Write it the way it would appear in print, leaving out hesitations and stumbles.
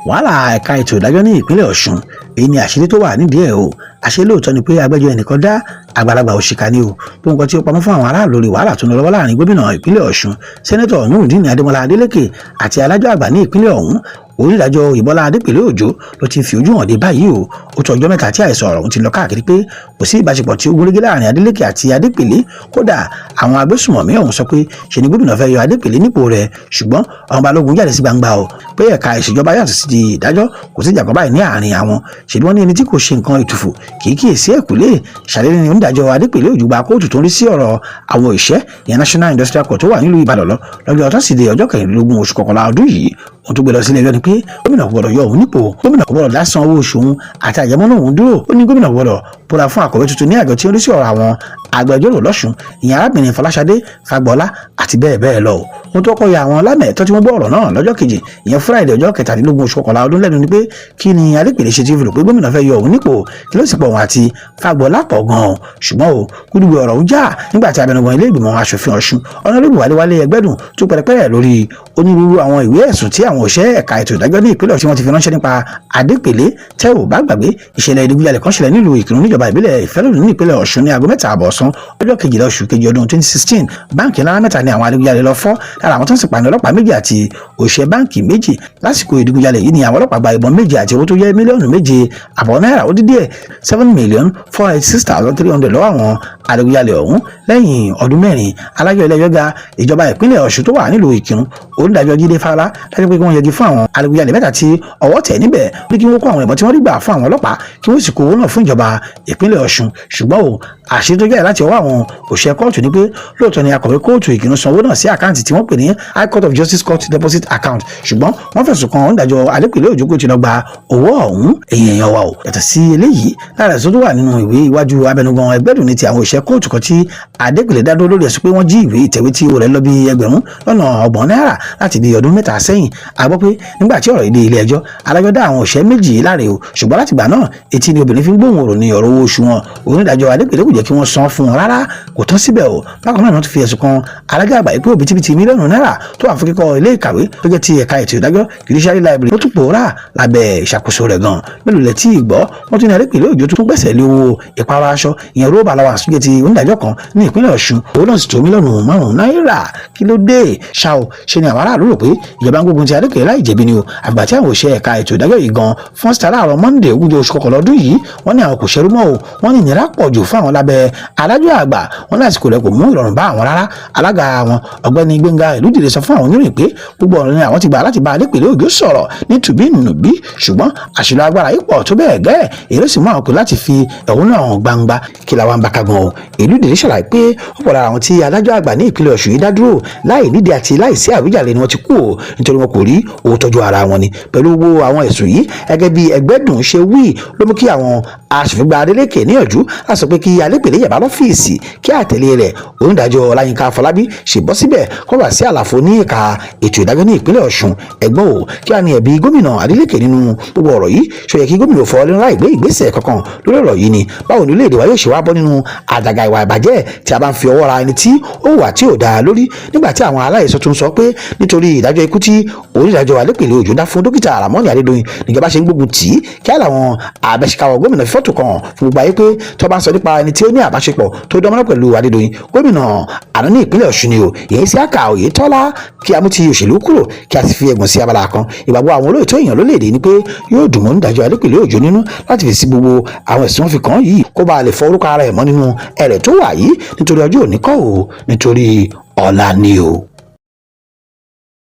Wàhálà ẹ̀ka ètò ìdájọ́ ní ìpínlẹ̀ Ọ̀ṣun, èyí ni àṣírí tó wà nídìí ẹ̀ o. Àṣé lóòótọ́ ni pé agbẹjọ́ ẹnìkan dá àgbàlagbà òṣìkà ni o. Gbogbo nǹkan tí ó pamọ́ fún àwọn aráàlú lórí wàhálà tó ń lọ lọ́wọ́ láàrin gómìnà ìpínlẹ̀ Ọ̀ṣun, Senator Nurudeen Adémọlá Adélékè, àti adájọ́ àgbà ní ìpínlẹ̀ ọ̀hún, onídàájọ́ Oyèbọ́lá Adépèlé Òjó, ló ti fi ojú hàn dé báyìí o. Ó tó ọjọ́ 3 tí àìsàn ọ̀rọ̀ ọ̀hún ti lọ káàkiri pé kò sí ìbáṣepọ̀ tí ó gúnrégé láàrin Adélékè àti Adépèlé. Kódà, àwọn agbésùmọ̀mí ọ̀hún sọ pé ṣe ni gómìnà fẹ́ yọ Adépèlé nípò rẹ̀, ṣùgbọ́n àwọn balógun jáde sí gbangba o pé ẹ̀ka ìṣèjọba yàtọ̀ sí ti ìdájọ́, kò sí ìjàgbá báyìí ní àárín àwọn. Ṣèbí wọ́n ní ẹni tí kò ṣe nǹkan ìtùfù kì í kíyèsí ẹ̀kúlé. Ṣàlẹ́ ní onídàájọ́ Adépèlé Òjó gba kóòtù tó ń rí sí ọ̀rọ̀ àwọn òṣìṣẹ́ ìyẹn, National Industrial Court tó wà nílùú Ìbàdàn lọ lọ́jọ́ Tọ́sídẹ̀ẹ́, ọjọ́ 24 oṣù kọkànlá ọdún yìí. Ohun tó gbé lọ sílé ẹjọ́ ni pé gómìnà kò gbọdọ̀ yọ òun nípò, gómìnà kò gbọdọ̀ dá san owó oṣù òun àti àjẹmọ́nú òun dúró. Ó ní gómìnà gbọdọ̀ búra fún akọ̀wé tuntun ní àjọ tí ó ń rí sí ọ̀rọ̀ àwọn agbẹjọ́rò lọ́sùn, ìyẹn arábìnrin Fọláṣadé Fagbọ́lá, àti bẹ́ẹ̀ bẹ́ẹ̀ lọ. Ohun tó kọ́ ya àwọn lámẹ̀ẹ́tọ́ tí wọ́n gbọ́ ọ̀rọ̀ náà lọ́jọ́ kejì, ìyẹn Friday, ọjọ́ 23 oṣù kọkànlá ọdún lẹ́nu ni pé kí ni Adépèlé ṣe tí ó fi rò pé gómìnà fẹ́ yọ òun nípò? Kí ló sì pọ̀ òun àti Fagbọ́lá pọ̀ gan-an? Ṣùgbọ́n o, gúdúgbò ọ̀rọ̀ ń jà nígbà tí abẹnugan ilé ìgbìmọ̀ aṣòfin Ọ̀ṣun, Honourable Wálé Ẹgbẹ́dùn, tó pẹ̀rẹ̀pẹ̀rẹ̀ lórí onírúurú àwọn ìwé ẹ̀sùn tí àwọn òṣìṣẹ́ ẹ̀ka ètò ìdájọ́ ní ìpínlẹ̀ Ọ̀ṣun wọn ti fi ránṣẹ́ nípa Adépèlé. Tẹ́ ò bá gbàgbé, ìṣẹ̀lẹ̀ ìdigunjalè kan ṣẹlẹ̀ nílùú Ìkìrun níjọba ìbílẹ̀ Ìfẹ́lódùn ní ìpínlẹ̀ Ọ̀ṣun ní aago 3:30 ọ̀sán ọjọ́ 12 oṣù kejì ọdún 2016. Báǹkì ńlá mẹ́ta ni àwọn adigunjalè lọ fọ́. Lára àwọn tó ń sì pa ní ọlọ́pàá méjì àti òṣìṣẹ́ báǹkì méjì. Lásìkò ìdigunjalè yìí ni àwọn ọlọ́pàá gba ìbọn méje àti owó tó jẹ́ mílíọ̀nù 7.5 náírà ó dín díẹ̀, 7,486,300, lọ́wọ́ àwọn adigunjalè ọ̀hún. Lẹ́yìn ọdún 4, adájọ́ ilé ẹjọ́ ga ìjọba ìpínlẹ̀ Ọ̀ṣun tó wà nílùú Ìkìrun, onídàájọ́ Jídé Fálá, dájú pé kí wọ́n yẹgi fún àwọn adigunjalè mẹ́ta tí ọwọ́ tẹ̀ níbẹ̀, ní kí wọ́n kó àwọn ìbọn tí wọ́n rí gbà fún àwọn ọlọ́pàá, kí wọ́n sì kó owó náà fún ìjọba ìpínlẹ̀ Ọ̀ṣun. Ṣùgbọ́n o, àṣírí tó jáde láti ọwọ́ àwọn òṣìṣẹ́ kóòtù ni pé lóòótọ́ ni akọ̀wé kóòtù Ìkìrun san owó náà sí àkáǹtì tí wọ́n pè ní High Court of Justice Court Deposit Account, ṣùgbọ́n wọ́n fẹ̀sùn kan onídàájọ́ Adépèlé Òjó pé ó ti lọ gba owó ọ̀hún. Èyí èèyàn wa o, yàtọ̀ sí eléyìí, lára ẹ̀sùn tó wà nínú ìwé iwájú abẹnugan Ẹgbẹ́dùn ní ti àwọn òṣìṣẹ́ kóòtù kan tí Adépèlé dá dúró lórí ẹ̀sùn pé wọ́n jí ìwé ìtẹ̀wé tí owó rẹ̀ lọ bí 30,000 náírà láti bí ọdún 3 sẹ́yìn. A gbọ́ pé nígbà tí ọ̀rọ̀ yìí dé ilé ẹjọ́, adájọ́ dá àwọn òṣìṣẹ́ méjì láre o. Ṣùgbọ́n látìgbà náà, etí ni obìnrin fi ń gbóhùn ọ̀rọ̀ ní ọ̀rọ̀ owó oṣù wọn. Onídàájọ́ Adépèlé kò jẹ́ kí wọ́n san fún wọn rárá. Kò tán síbẹ̀ o. Bákan náà, wọ́n tún fi ẹ̀sùn kan adájọ́ àgbà yìí pé òbítíbitì mílíọ̀nù náírà tó wà fún kíkọ́ ilé ìkàwé tó jẹ́ ti ẹ̀ka ètò ìdájọ́, Judiciary Library, ó tún pòórá lábẹ́ ìṣàkóso rẹ̀ gan. Mélòó lẹ tí ì gbọ́? Wọ́n tún ní Adépèlé Òjó tún gbẹ̀sẹ̀ lé owó ìpara aṣọ, ìyẹn robe allowance, tó jẹ́ ti onídàájọ́ kan ní ìpínlẹ̀ Ọ̀ṣun. Owó náà sì tó mílíọ̀nù 5 náírà. Kí ló dé ṣá o? Ṣe ni àwọn aráàlú rò pé ìjọba ń gbógun ti Adépèlé láì jẹ̀bi ni o. Àgbà tí àwọn òṣìṣẹ́ ẹ̀ka ètò ìdájọ́ yìí gan fún síta láàárọ̀ Monday, 20 oṣù kọkànlá ọdún yìí, wọ́n ní àwọn kò ṣerú mọ́ o. Wọ́n ní ìnira pọ̀ jù fún àwọn lábẹ́ adájọ́ àgbà. Wọ́n ní àsìkò rẹ̀ kò mú ìrọ̀rùn bá àwọn rárá. Alága àwọn, Ọ̀gbẹ́ni Gbẹ́ngà Ìlúdìrẹ, sọ fún àwọn oníròyìn pé gbogbo ọ̀rọ̀ ni àwọn ti gbà láti bá Adépèlé Òjó sọ̀rọ̀ ní tùbí nùbí, ṣùgbọ́n àṣìlò agbára yìí pọ̀ tó bẹ́ẹ̀ gẹ́, èyí ló sì mú àwọn kò láti fi ẹ̀hónú àwọn gbangba. Kí la wá ń bá ká gan o? Ìlúdìrẹ ṣàlàyé pé ó pọ̀ lára àwọn tí adájọ́ àgbà ní ìpínlẹ̀ Ọ̀ṣun yìí dá dúró láì nídìí àti láì sí àwíjàre ni wọ́n ti kú o, nítorí wọn kò rí owó tọ́jú ara wọn ni. Pẹ̀lú gbogbo àwọn ẹ̀sùn yìí, gẹ́gẹ́ bí Ẹgbẹ́dùn ṣe wí, ló mú kí àwọn aṣòfin gba Adeleke níyànjú láti sọ pé kí Adépèlé yẹ̀bá lọ́fíìsì, kí àtẹ̀lé rẹ̀, onídàájọ́ Ọláyínká Afọlábí, ṣe bọ́ síbẹ̀ kó wá sí àlàfo ní ẹ̀ka ètò ìdájọ́ ní ìpínlẹ̀ Ọ̀ṣun. Ẹ̀gbọ́n o, kí wàá ní ẹ̀bi gómìnà Adeleke nínú gbogbo ọ̀rọ̀ yìí? Ṣó yẹ kí gómìnà fọwọ́ lẹ́nu láì gbé ìgbésẹ̀ kankan lórí ọ̀rọ̀ yìí ni? Báwo ni orílẹ̀-èdè wa yóò ṣe wá bọ́ nínú àjàgà ìwà ìbàjẹ́ tí a bá ń fi ọwọ́ ra ẹni tí ó wà tí ò dáa lórí, nígbà tí àwọn aláìsọ tún sọ pé nítorí ìdájọ́ ikú tí onídàájọ́ Adépèlé Òjó dá fún Dókítà Ramoni Adédoyin níjọba ṣe ń gbógun tì í? Kí á làwọn àbẹ̀ṣekáwọ̀ gómìnà fi fọ́tò kan fún gbogbo ayé pé tó bá ń sọ nípa ẹni tí ó ní àbáṣepọ̀ tó dánmọ́rán pẹ̀lú Adédoyin, gómìnà àná ní ìpínlẹ̀ Ọ̀ṣun ni o, ìyẹn Isiaka Oyètọ́lá. Kí a mú ti òṣèlú kúrò, kí a sì fi ẹ̀gbọ́n sí abala kan, ìgbàgbọ́ àwọn olóòótọ́ èèyàn lórílẹ̀‐èdè ni pé yóò dùn mọ́ onídàájọ́ Adépèlé Òjó nínú láti fi sí gbogbo àwọn ẹ̀sùn wọn fi kàn án yìí, kó bá lè fọ orúkọ ara ẹ̀ mọ́ nínú ẹ̀rẹ̀ tó wà yìí, nítorí ọjọ́ òní kọ́ o, nítorí ọ̀la ni o.